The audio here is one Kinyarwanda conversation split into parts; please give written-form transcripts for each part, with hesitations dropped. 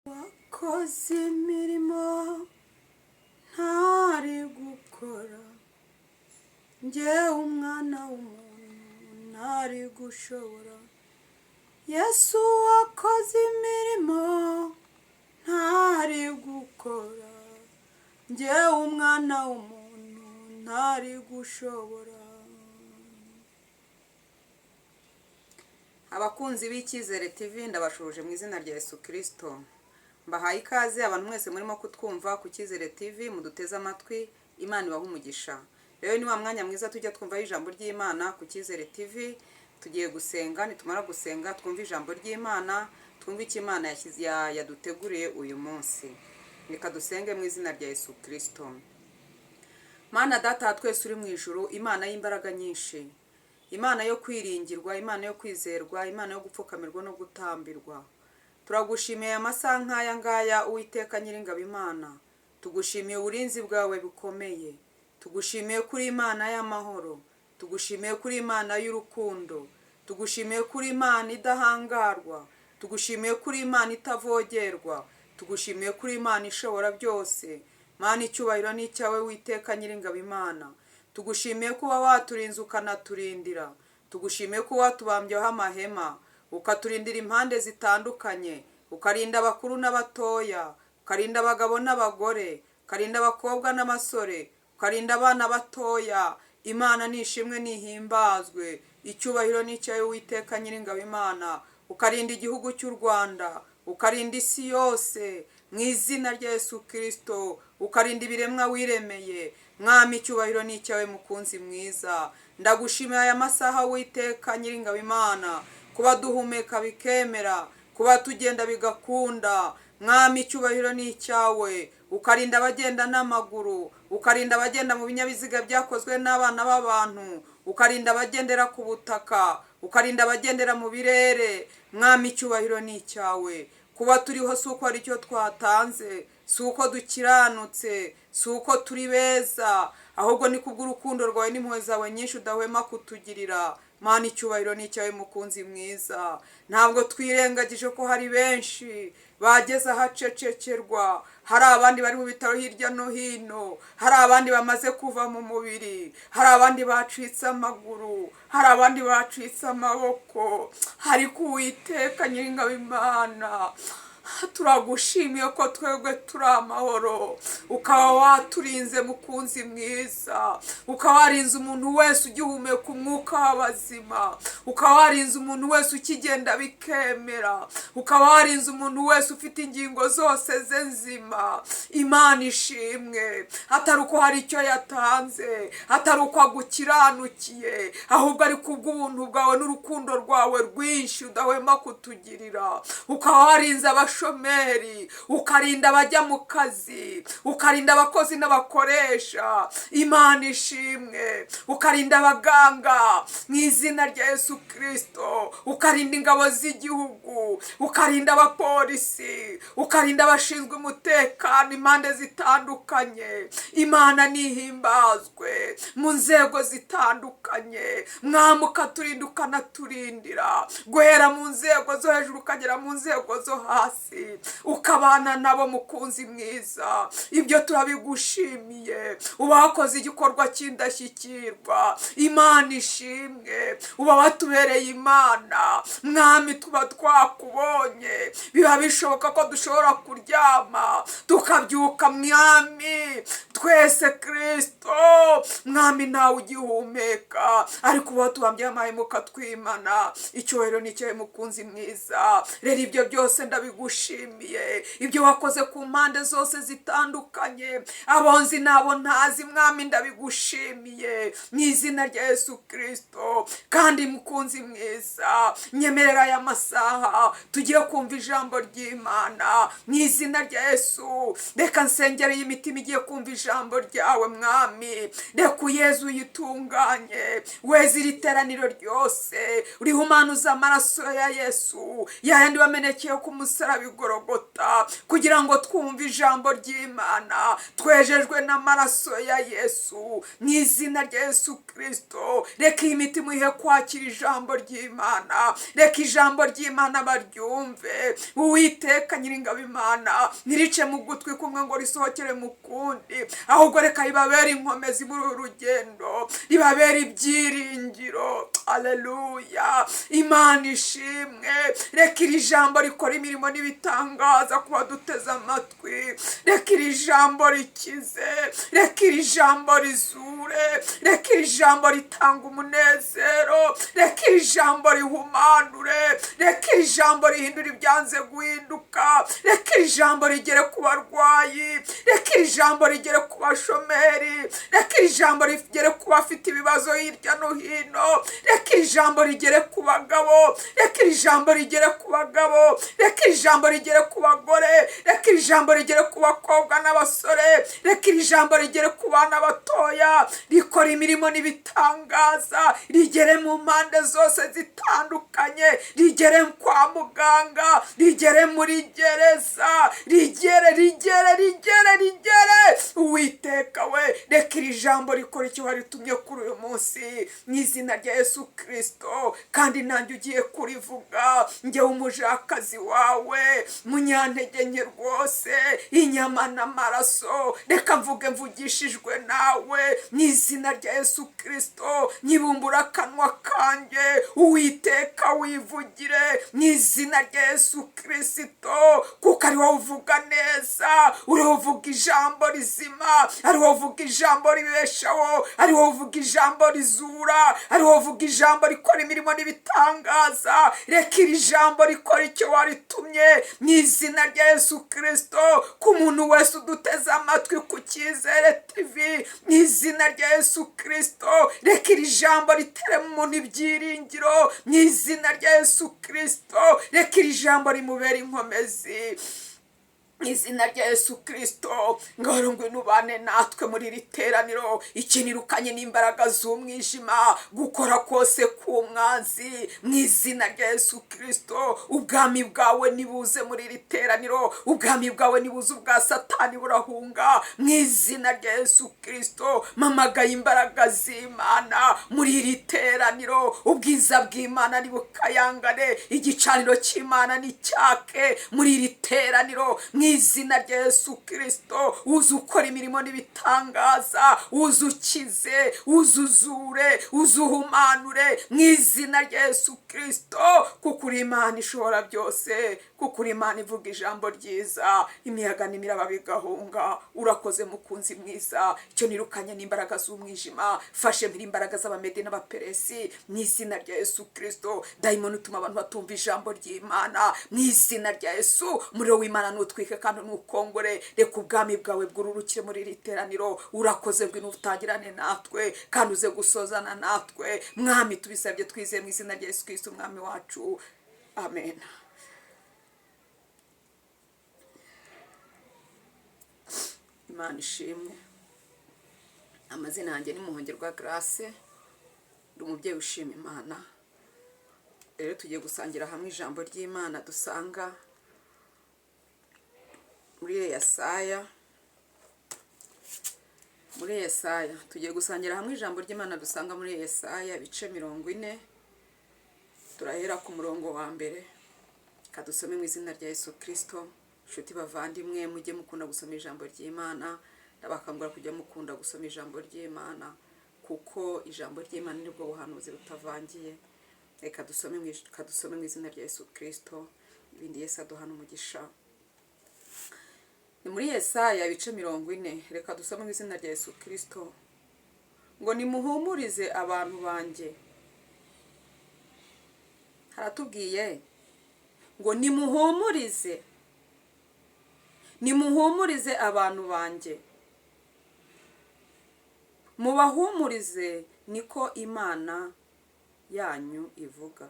Wakoze imirimo ntari gukora, njyewe umwana w'umuntu ntari gushobora. Yesu, wakoze imirimo ntari gukora, njyewe umwana w'umuntu ntari gushobora. Abakunzi b'Icyizere TV, ndabashuje mu izina rya Yesu Kirisito. Mbahaye ikaze abantu mwese murimo kutwumva ku Cyizere TV, muduteze amatwi. Imana ibahe umugisha. Rero ni wa mwanya mwiza tujya twumvaho ijambo ry'Imana ku Cyizere TV. Tugiye gusenga, nitumara gusenga twumve ijambo ry'Imana, twumve icyo Imana yaduteguriye uyu munsi. Reka dusenge mu izina rya Yesu Kirisito. Mana Data wa twese uri mu ijuru, Imana y'imbaraga nyinshi, Imana yo kwiringirwa, Imana yo kwizerwa, Imana yo gupfukamirwa no gutambirwa, turagushimiye amasaha nk'aya ngaya. Uwiteka Nyiringabo Imana, tugushimiye uburinzi bwawe bukomeye, tugushimiye kuri Imana y'amahoro, tugushimiye kuri Imana y'urukundo, tugushimiye kuri Imana idahangarwa, tugushimiye kuri Imana itavogerwa, tugushimiye kuri Imana ishobora byose. Mana, icyubahiro ni icyawe, Witeka Nyiringabo Imana. Tugushimiye kuba waturinze ukanaturindira, tugushimiye kuba watubambyeho amahema, ukaturindira impande zitandukanye, ukarinda abakuru n'abatoya, ukarinda abagabo n'abagore, ukarinda abakobwa n'abasore, ukarinda abana batoya. Imana nishimwe, nihimbazwe, icyubahiro ni icyawe, Witeka Nyiringabo Imana. Ukarinda igihugu cy'u Rwanda, ukarinda isi yose mu izina rya Yesu Kirisito, ukarinda ibiremwa wiremeye. Mwami, icyubahiro ni icyawe. Mukunzi mwiza, ndagushimiye aya masaha, Witeka Nyiringabo Imana, kuba duhumeka bikemera, kuba tugenda bigakunda. Mwami, icyubahiro ni icyawe. Ukarinda abagenda n'amaguru, ukarinda abagenda mu binyabiziga byakozwe n'abana b'abantu, ukarinda abagendera ku butaka, ukarinda abagendera mu birere. Mwami, icyubahiro ni icyawe. Kuba turiho si uko ari cyo twatanze, si uko dukiranutse, si uko turi beza, ahubwo ni kubw'urukundo rwawe n'impuhwe zawe nyinshi udahwema kutugirira. Mana, icyubahiro ni icyawe. Mukunzi mwiza, ntabwo twirengagije ko hari benshi bageze ahacecekerwa, hari abandi bari mu bitaro hirya no hino, hari abandi bamaze kuva mu mubiri, hari abandi bacitse amaguru, hari abandi bacitse amaboko. Ariko Uwiteka Nyiringabo Imana, turagushimiye ko twebwe turi amahoro, ukaba waturinze. Mukunzi mwiza, ukaba warinze umuntu wese ugihumeka umwuka w'abazima, ukaba warinze umuntu wese ukigenda bikemera, ukaba warinze umuntu wese ufite ingingo zose ze nzima. Imana ishimwe, atari uko hari icyo yatanze, atari uko agukiranukiye, ahubwo ari kubw'ubuntu bwawe n'urukundo rwawe rwinshi udahwema kutugirira. Ukaba warinze abashomeri, ukarinda abajya mu kazi, ukarinda abakozi n'abakoresha. Imana ishimwe. Ukarinda abaganga mu izina rya Yesu Kirisito, ukarinda ingabo z'igihugu, ukarinda abapolisi, ukarinda abashinzwe umutekano impande zitandukanye. Imana nihimbazwe mu nzego zitandukanye. Mwami, ukaturinda, ukanaturindira guhera mu nzego zo hejuru ukagera mu nzego zo hasi, ukabana nabo. Mukunzi mwiza, ibyo turabigushimiye. Uba wakoze igikorwa cy'indashyikirwa. Imana ishimwe. Uba watubereye Imana. Mwami, tuba twakubonye, biba bishoboka ko dushobora kuryama tukabyuka, Mwami, twese Kirisito. Mwami, ntawe ugihumeka, ariko uba watubambye amahema ukatwimana. Icyubahiro ni icyawe, mukunzi mwiza. Rero ibyo byose ndabigushimiye, ibyo wakoze ku mpande zose zitandukanye, abo nzi n'abo ntazi. Mwami, ndabigushimiye mu izina rya Yesu Kirisito. Kandi mukunzi mwiza, nyemerera aya masaha tugiye kumva ijambo ry'Imana mu izina rya Yesu. Reka nsengere iyi mitima igiye kumva ijambo. ijambo ryawe Mwami. Reka uyeze, uyitunganye, weze iri teraniro ryose, urihumanuza amaraso ya Yesu, yayandi wamenekeye ku musaraba i Gorogota, kugira ngo twumve ijambo ry'Imana twejejwe n'amaraso ya Yesu. Mu izina rya Yesu Kirisito, reka iyi mitima ihe kwakira ijambo ry'Imana, reka ijambo ry'Imana baryumve. Uwiteka Nyiringabo Imana, ntirice mu gutwi kumwe ngo risohokere mu kundi, ahubwo reka ribabere inkomezi muri uru rugendo, ribabere ibyiringiro. Aleluya, Imana ishimwe. Reka iri jambo rikora imirimo n'ibitangaza ku baduteze amatwi. Reka iri jambo rikize, reka iri jambo rizure, reka iri jambo ritanga umunezero, reka iri jambo rihumanure, reka iri jambo rihindura ibyanze guhinduka, reka iri jambo rigere ku barwayi, reka iri jambo rigere ku bashomeri, reka iri jambo rigere ku bafite ibibazo hirya no hino, reka iri jambo rigere ku bagabo, reka iri jambo rigere ku bagabo, reka iri jambo rigere ku bagore, reka iri jambo rigere ku bakobwa n'abasore, reka iri jambo rigere ku bana batoya, rikora imirimo n'ibitangaza, rigere mu mpande zose zitandukanye, rigere kwa muganga, rigere muri gereza, rigere, rigere, rigere, rigere. Uwiteka we, reka iri jambo rikora icyo waritumye kuri uyu munsi, mu izina rya Yesu Kirisito. Kandi nanjye ugiye kurivuga, njyewe umujakazi wawe, munyantege nke rwose, inyama n'amaraso, reka mvuge mvugishijwe nawe, mu izina rya Yesu Kirisito. Nyibumbura akanwa kanjye, Uwiteka wivugire, mu izina rya Yesu Kirisito, kuko ari wowe uvuga neza, uri wowe uvuga ijambo rizima, ari wowe uvuga ijambo ribeshaho, ari wowe uvuga ijambo rizura, ari wowe uvuga ijambo rikora imirimo n'ibitangaza. Reka iri jambo rikora icyo waritumye, mu izina rya Yesu Kirisito, ku muntu wese uduteze amatwi ku Cyizere TV, mu izina rya Yesu Kirisito. Reka iri jambo ritere mu muntu ibyiringiro, mu izina rya Yesu Kirisito. Reka iri jambo rimubere inkomezi, mu izina rya Yesu Kirisito. Ngaho ngwino ubane natwe muri iri teraniro. Ikinirukanye n'imbaraga z'umwijima, gukora kose k'umwanzi, mu izina rya Yesu Kirisito. Ubwami bwawe nibuze muri iri teraniro, ubwami bwawe nibuze, ubwa Satani burahunga, mu izina rya Yesu Kirisito. Mpamagaye imbaraga z'Imana muri iri teraniro, ubwiza bw'Imana nibukayangane, igicaniro cy'Imana nicyake muri iri teraniro, mu izina rya Yesu Kirisito. Uze ukora imirimo n'ibitangaza, uze ukize, uze uzure, uze uhumanure, mu izina rya Yesu Kirisito, kuko uri Imana ishobora byose, kuko uri Imana ivuga ijambo ryiza, imiyaga n'imiraba bigahunga. Urakoze mukunzi mwiza. Icyo nirukanye n'imbaraga z'umwijima, fashe mpiri imbaraga z'Abamede n'Abaperesi, mu izina rya Yesu Kirisito. Dayimoni utuma abantu batumva ijambo ry'Imana, mu izina rya Yesu, umuriro w'Imana nutwike kandi nukongore. Reka ubwami bwawe bwururukire muri iri teraniro. Urakoze, ngwino utangirane natwe kandi uze gusozana natwe, Mwami. Tubisabye twizeye mu izina rya Yesu Kirisito Umwami wacu, amen. Imana ishimwe. Amazina yanjye ni Muhongerwa Grace, ndi umubyeyi ushima Imana. Rero tugiye gusangira hamwe ijambo ry'Imana dusanga muri Yesaya. Muri Yesaya tugiye gusangira hamwe ijambo ry'Imana dusanga muri Yesaya ibice 40, turahera ku murongo wa mbere. Kadusome mu izina rya Yesu Kirisito. Inshuti bavandimwe, mujye mukunda gusoma ijambo ry'Imana. Ndabakangurira kujya mukunda gusoma ijambo ry'Imana, kuko ijambo ry'Imana nibwo buhanuzi butavangiye. Reka dusome mu izina rya Yesu Kirisito, ibindi Yesu aduhana umugisha. Ni muri Yesaya ibice 40, reka dusome mu izina rya Yesu Kirisito. Ngo nimuhumurize abantu banjye. Haratubwiye ngo nimuhumurize, nimuhumurize abantu banjye, mubahumurize, niko Imana yanyu ivuga.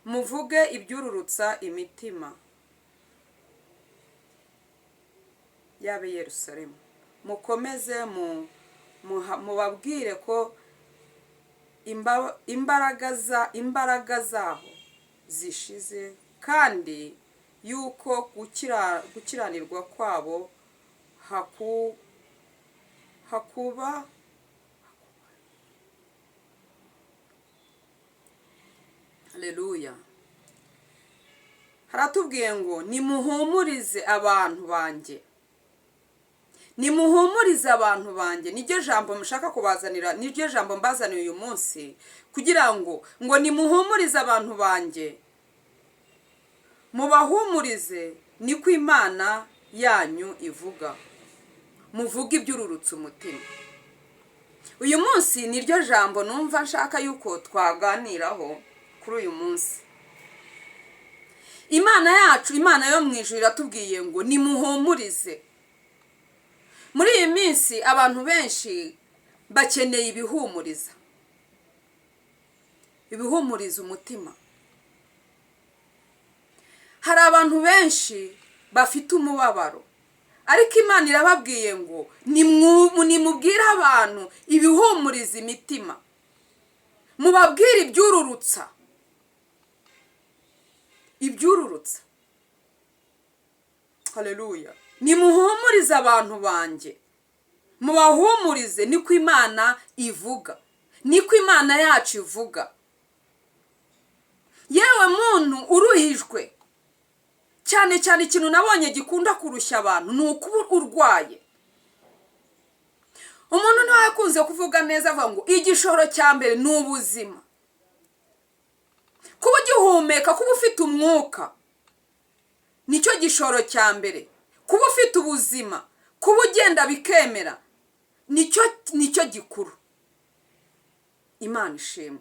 Muvuge ibyururutsa imitima y'ab'i Yerusalemu. Mukomeze mubabwire ko imbaraga zaho zishize, kandi yuko gukiranirwa kwabo hakuba. Haleluya. Haratubwiye ngo nimuhumurize abantu banjye, nimuhumurize abantu banjye. Niryo jambo mushaka kubazanira, niryo jambo mbazaniye uyu munsi, kugira ngo nimuhumurize abantu banjye, mubahumurize, niko Imana yanyu ivuga, muvuge ibyururutse umutima. Uyu munsi niryo jambo numva nshaka yuko twaganiraho kuri uyu munsi. Imana yacu, Imana yo mu ijuru, iratubwiye ngo nimuhumurize. Muri iyi minsi abantu benshi bakeneye ibihumuriza, ibihumuriza umutima. Hari abantu benshi bafite umubabaro, ariko Imana irababwiye ngo nimubwire abantu ibihumuriza imitima, mubabwire ibyururutsa, ibyururutsa. Haleluya. Nimuhumurize abantu banjye, mubahumurize, niko Imana ivuga, niko Imana yacu ivuga. Yewe muntu uruhijwe, cyane cyane ikintu nabonye gikunda kurushya abantu ni ukuba urwaye. Umuntu niwe yakunze kuvuga neza avuga ngo igishoro cya mbere ni ubuzima, kuba ugihumeka, kuba ufite umwuka nicyo gishoro cya mbere, kuba ufite ubuzima, kuba ugenda bikemera nicyo gikuru. Imana ishimwe.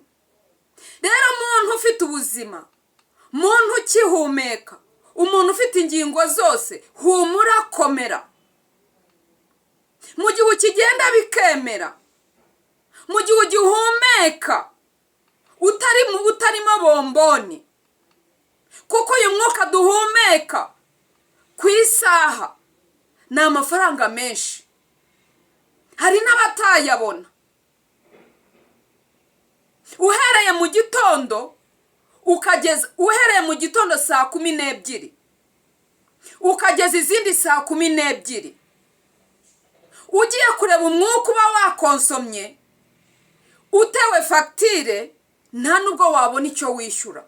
Rero muntu ufite ubuzima, muntu ukihumeka, umuntu ufite ingingo zose, humura, komera. Mu gihe ukigenda bikemera, mu gihe ugihumeka utarimo bomboni, kuko uyu mwuka duhumeka ku isaha ni amafaranga menshi, hari n'abatayabona. Uhereye mu gitondo ukageza, uhereye mu gitondo 12:00 ukageza izindi 12:00, ugiye kureba umwuka uba wakonsomye utewe fagitire, nta nubwo wabona icyo wishyura.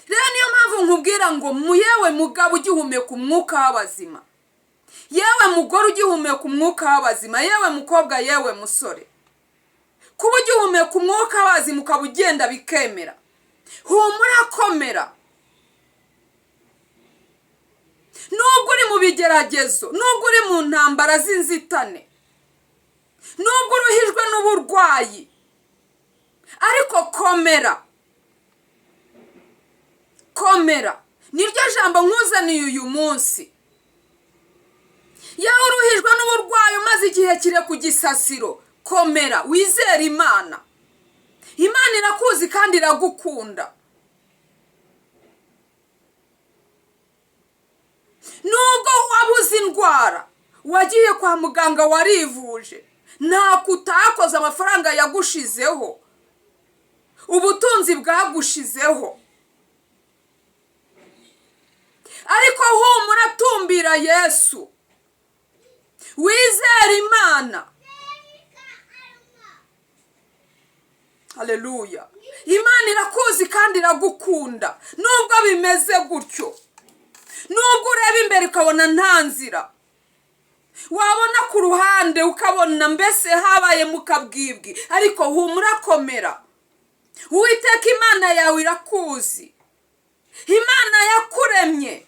Rero niyo mpamvu nkubwira ngo yewe mugabo ugihumeka umwuka w'abazima, yewe mugore ugihumeka umwuka w'abazima, yewe mukobwa, yewe musore, kuba ugihumeka umwuka w'abazima ukaba ugenda bikemera, humura, komera. Nubwo uri mu bigeragezo, nubwo uri mu ntambara z'inzitane, nubwo uruhijwe n'uburwayi, ariko komera, komera. Niryo jambo nkuzaniye uyu munsi. Yewe uruhijwe n'uburwayi umaze igihe kire ku gisasiro, komera, wizere Imana. Imana irakuzi kandi iragukunda. Nubwo wabuze indwara, wagiye kwa muganga warivuje, ntako utakoze, amafaranga yagushizeho, ubutunzi bwagushizeho, ariko humura, tumbira Yesu, wizere Imana. Haleluya. Imana irakuzi kandi iragukunda. Nubwo bimeze gutyo, nubwo ureba imbere ukabona nta nzira, wabona ku ruhande ukabona mbese habaye mu kabwibwi, ariko humura, komera. Uwiteka Imana yawe irakuzi, Imana yakuremye,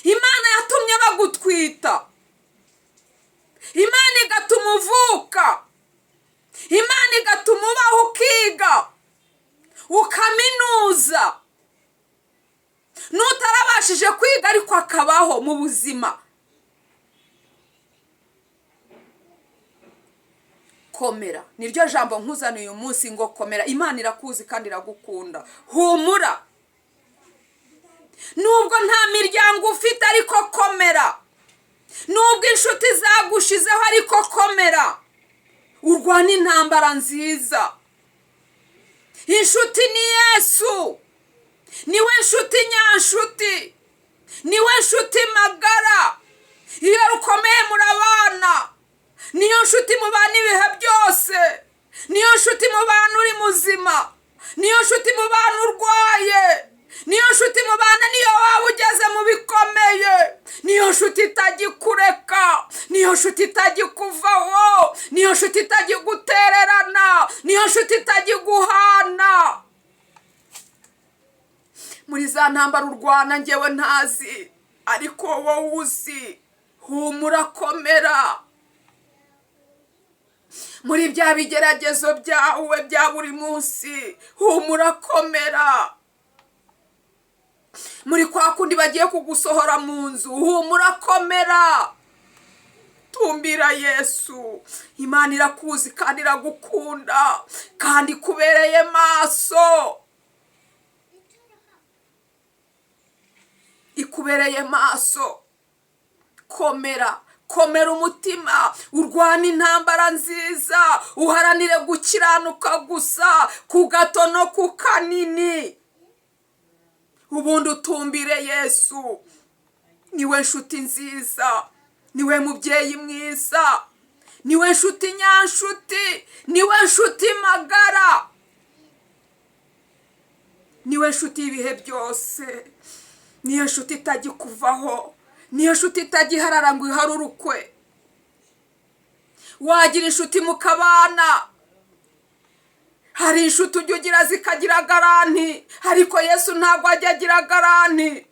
Imana yatumye bagutwita, Imana igatuma uvuka, Imana igatuma ubaho, ukiga, ukaminuza, n'utarabashije kwiga ariko akabaho mu buzima. Komera, niryo jambo nkuzaniye uyu munsi ngo komera. Imana irakuzi kandi iragukunda. Humura. Nubwo nta miryango ufite, ariko komera. Nubwo inshuti zagushizeho, ariko komera, urwana intambara nziza. Inshuti ni Yesu, niwe nshuti nyanshuti, niwe nshuti magara. Iyo rukomeye murabana, niyo nshuti mubana ibihe byose, niyo nshuti mubana uri muzima, niyo nshuti mubana urwaye, niyo nshuti mubana niyo waba ugeze mu bikomeye, niyo nshuti itagikureka, niyo nshuti itagikuvaho, niyo nshuti itagigutererana, niyo nshuti itagiguhana. Muri za ntambara urwana ngewe ntazi, ariko wowe uzi, humura, komera. Muri bya bigeragezo byawe bya buri munsi, humura, komera. Muri kwa kundi bagiye kugusohora mu nzu, humura, komera, tumbira Yesu. Imana irakuzi kandi iragukunda kandi ikubereye maso, ikubereye maso. Komera, komera umutima, urwana intambara nziza, uharanire gukiranuka gusa ku gato no ku kanini, ubundi utumbire Yesu. Niwe nshuti nziza, niwe mubyeyi mwiza, niwe nshuti nyanshuti, niwe nshuti magara, niwe nshuti y'ibihe byose, niyo nshuti itagikuvaho, niyo nshuti itagiharara ngo iharurukwe. Wagira inshuti mukabana, hari inshuti ujya ugira zikagira garanti, ariko Yesu ntabwo ajya agira garanti.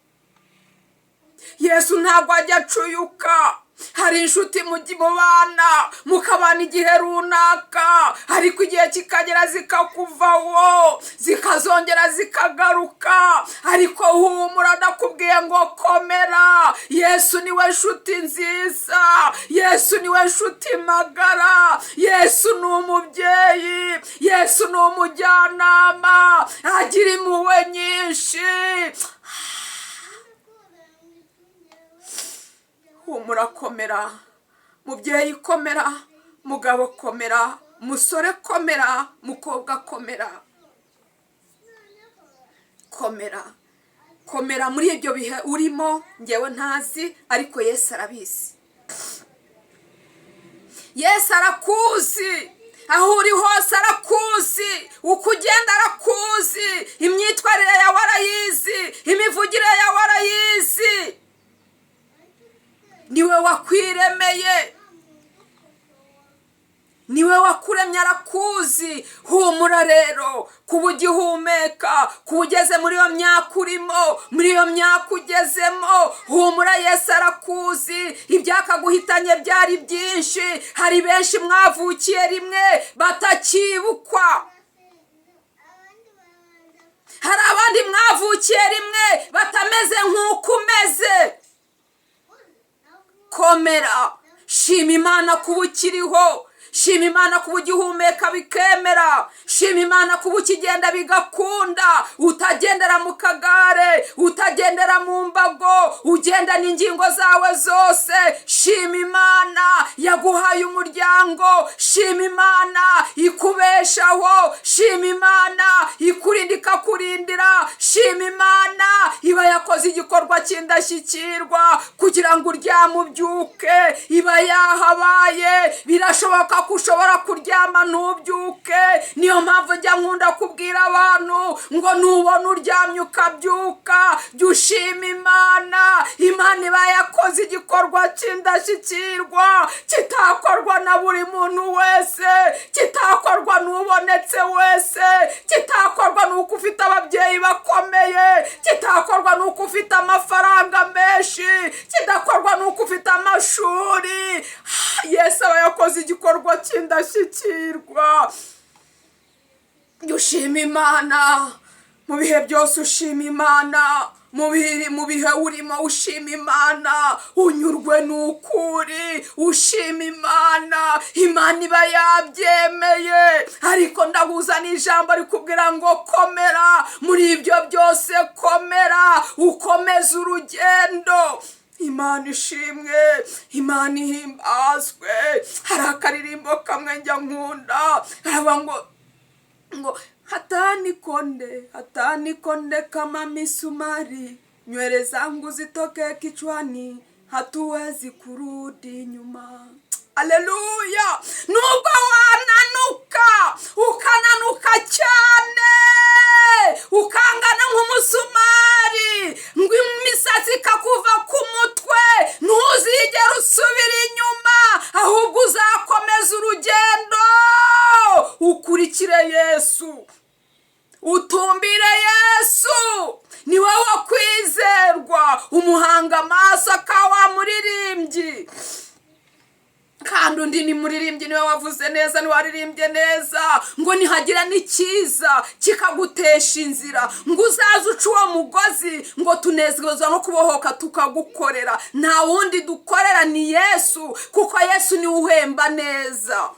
Yesu ntabwo ajya acuyuka. Hari inshuti mubana mukabana igihe runaka, ariko igihe kikagera zikakuvaho, zikazongera zikagaruka. Ariko humura, ndakubwiye ngo komera. Yesu niwe nshuti nziza, Yesu niwe nshuti magara, Yesu ni umubyeyi, Yesu ni umujyanama, agira impuhwe nyinshi. Humura, komera mubyeyi, komera mugabo, komera musore, komera mukobwa, komera, komera, komera muri ibyo bihe urimo. Ngewe ntazi, ariko Yesu arabizi. Yesu arakuzi, aho uri hose arakuzi, uko ugenda arakuzi, imyitwarire yawe arayizi, imivugire yawe arayizi. Niwe wakwiremeye, niwe wakuremye, arakuzi. Humura rero, kuba ugihumeka, kuba ugeze muri iyo myaka urimo, muri iyo myaka ugezemo, humura, Yesu arakuzi. Ibyakaguhitanye byari byinshi, hari benshi mwavukiye rimwe batakibukwa, hari abandi mwavukiye rimwe batameze nk'uko umeze. Komera, shima Imana kuba ukiriho, shima Imana kuba ugihumeka bikemera, shima Imana kuba ukigenda bigakunda, utagendera mu kagare, utagendera mu mbago, ugenda n'ingingo zawe zose. Shima Imana yaguhaye umuryango, shima Imana ikubeshaho, shima Imana ikurinda ikakurindira, shima Imana iba yakoze igikorwa cy'indashyikirwa kugira ngo uryame ubyuke, iba yahabaye. Birashoboka ko ushobora kuryama ntubyuke. Niyo mpamvu njya nkunda kubwira abantu ngo nubona uryamye ukabyuka, jya ushima Imana. Imana iba yakoze igikorwa cy'indashyikirwa kitakorwa na buri muntu wese, kitakorwa n'ubonetse wese, kitakorwa n'uko ufite ababyeyi bakomeye, kitakorwa n'uko ufite amafaranga menshi, kidakorwa n'uko ufite amashuri. Yesu aba yakoze igikorwa cy'indashyikirwa. Jya ushima Imana. Mu bihe byose ushima Imana, mu bihe urimo ushima Imana, unyurwe n'ukuri, ushima Imana, Imana iba yabyemeye. Ariko ndahuza n'ijambo rikubwira ngo komera muri ibyo byose, komera ukomeze urugendo. Imana ishimwe, Imana ihimbazwe. Hari akaririmbo kamwe njya nkunda, haravuga ngo hatani konde kama misumari, nywele zangu zitoke kichwani, hatuwezi kurudi nyuma. Aleluya! Nubwo wananuka, ukananuka cyane, ukangana nk'umusumari, ngo imisatsi ikakuva ku mutwe, ntuzigere usubira inyuma, ahubwo uzakomeza urugendo, ukurikire Yesu, utumbire Yesu, ni wowe wo kwizerwa, umuhanga amaso akawa muririmbyi. Kandi undi ni muririmbyi, niwe wavuze neza, niwe waririmbye neza, ngo nihagira n'ikiza kikagutesha inzira, ngo uzaze uca uwo mugozi, ngo tunezezwa no kubohoka tukagukorera. Nta wundi dukorera ni Yesu, kuko Yesu niwe uhemba neza.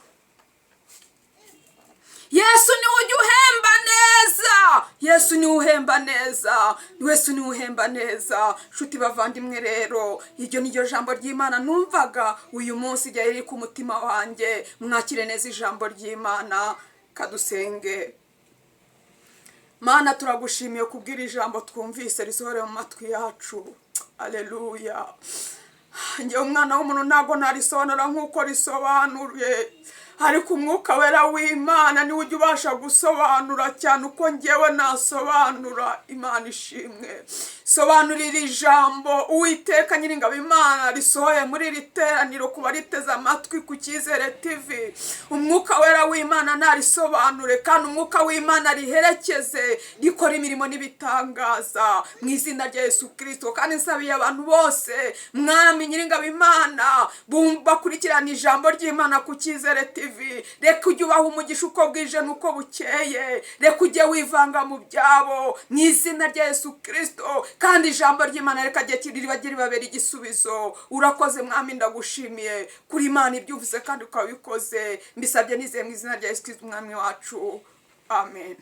Yesu niwe ujya uhemba neza, Yesu niwe uhemba neza, Yesu niwe uhemba neza. Nshuti bavandimwe rero, iryo ni ryo jambo ry'Imana numvaga uyu munsi igihe riri ku mutima wanjye. Mwakire neza ijambo ry'Imana, kadusenge. Mana, turagushimiye kubwira ijambo twumvise risohore mu matwi yacu. Aleluya. Njye umwana w'umuntu ntabwo narisobanura nk'uko risobanuye, ariko umwuka wera w'Imana niwe ujya ubasha gusobanura cyane uko ngewe nasobanura. Imana ishimwe. Sobanurira ijambo Uwiteka Nyiringabo Imana risohoye muri iri teraniro ku bariteze amatwi ku Cyizere TV. Umwuka wera w'Imana narisobanure, kandi umwuka w'Imana riherekeze, rikora imirimo n'ibitangaza mu izina rya Yesu Kirisito. Kandi nsabiye abantu bose, Mwami Nyiringabo Imana, bakurikirana ijambo ry'Imana ku Cyizere TV, reka ujye ubaha umugisha uko bwije n'uko bukeye, reka ujye wivanga mu byabo mu izina rya Yesu Kirisito. Kandi ijambo ry'Imana reka ribajye ribabera igisubizo. Urakoze Mwami, ndagushimiye kuri Imana ibyo uvuze kandi ukabikoze. Mbisabye nizeye mu izina rya Yesu Kirisito Umwami wacu, amen.